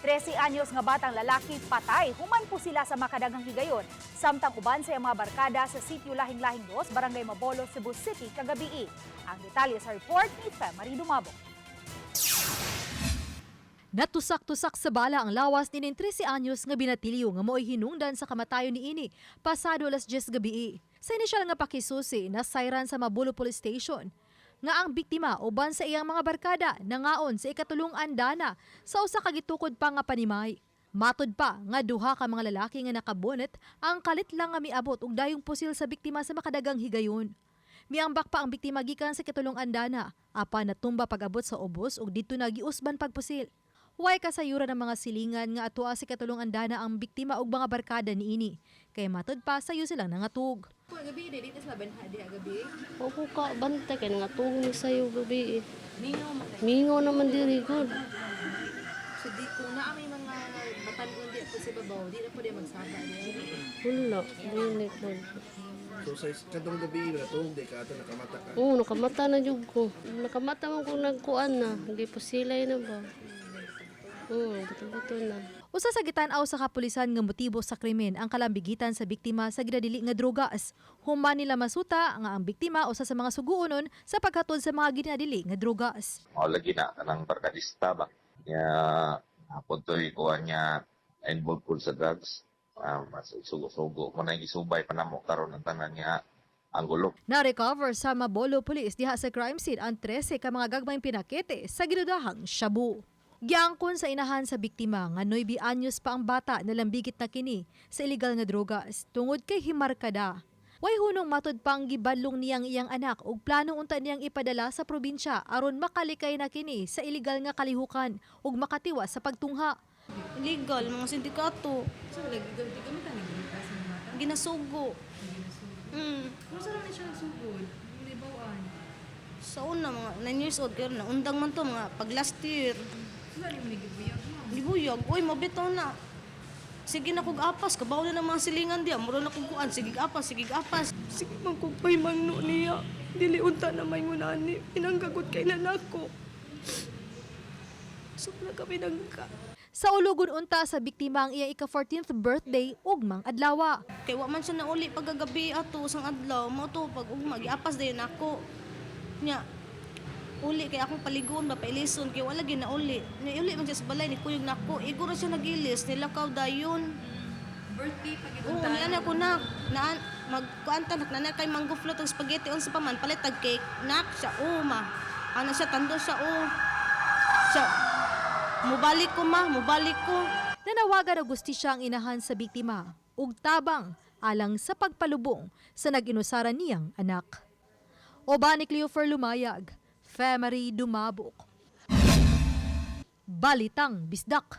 13 anyos nga batang lalaki patay human pusila sa makadaghang higayon samtang uban sa iyang mga barkada sa sitio Lahing-Lahing 2, Barangay Mabolo, Cebu City kagabii. Ang detalye sa report ni Femary Dumabo. Natusak-tusak sa bala ang lawas ni 13 anyos nga binatilyo nga mo'y hinungdan sa kamatayon ni ini pasado alas 10 gabi. Sa inisyal nga pakisusi, nasayran sa Mabolo Police Station nga ang biktima uban sa iyang mga barkada nangaon sa ikatulong andana sa usa ka gitukod pa nga panimay. Matod pa nga duha ka mga lalaki nga nakabonet ang kalit lang nga miabot og dayong pusil sa biktima sa makadagang higayon. Miambak pa ang biktima gikan sa ikatulong andana apan natumba pag-abot sa ubos ug didto na giusban pagpusil. Way kasayuran ng mga silingan nga atoa sa ikatulong andana ang biktima og mga barkada niini. Kay matod pa, sayo silang nangatug. Gabi, dili ta sila banha diha gabi. Opo ka, bantay kay nangatug ni sayo gabi eh. Mingaw man kay. Mingaw naman diri gud. So di kung naa may mga batan-on di po sa babaw, di na po di magsaba di. Wala, dili ko. So sa katong gabi natug di ka ato nakamata ka? Oo, nakamata na jud ko. Nakamata man ko nagkuan na, gipusilay na ba. Oo, buto-buto na. Usa sa gitan-aw sa kapulisan nga motibo sa krimen ang kalambigitan sa biktima sa ginadili nga drogas. Human nila masuta nga ang biktima usa sa mga suguonon sa paghatod sa mga ginadili nga drogas. Mao lagi na kanang barkadista ba nya hapon to'y kuha niya involved po sa drugs, mas sugo-sugo mo na gisubay pa namo karon ang tanan niya ang gulo. Na-recover sa Mabolo Police diha sa crime scene ang 13 ka mga gagmayng pinakete sa ginudahang shabu. Giangkon sa inahan sa biktima nga 9 anyos pa ang bata na lambigit na kini sa illegal nga drogas tungod kay himarkada. Way hunong matod pang gibadlong niyang iyang anak ug plano unta niyang ipadala sa probinsya aron makalikay na kini sa illegal nga kalihukan ug makatiwas sa pagtungha. Illegal, mga sindikato. So lagi di kami tani sa mga bata. Ginasugo. Kung sa ni siya nagsugod, mo bawaan. Sa una, mga 9 years old, pero naundang man to, mga pag last year. So dali mo ni gibuyag mo. Gibuyag, uy, mabitaw na. Sige na kog apas, kabaw na ng mga silingan diya, muro na kog kuan, sige apas, sige apas. Sige man kog mangno niya. Dili unta na may ngunani. Pinanggagot kay nanako. Sobra ka pinangga. Sa ulugon unta sa biktima ang iyang ika-14th birthday ugmang adlawa. Kay wa man siya nauli pagkagabi ato sang adlaw, mo to pag ugma giapas dayon ako. Nya uli kay akong paligon ba pailison kay wala gyud nauli. Nya uli man siya sa balay ni kuyog nako, iguro siya nagilis, nilakaw dayon. Birthday pag Oo, niya na ko nak. Na magkuan ta nak na kay mango float og spaghetti unsa pa man palit tag cake nak siya o ma. Ana siya tando siya o. Siya mubalik ko ma, mubalik ko. Nanawagan og gustisya ang inahan sa biktima ug tabang alang sa pagpalubong sa nag-inusaran niyang anak. Uban ni Cleofer Lumayag, Femery Dumabok. Balitang Bisdak.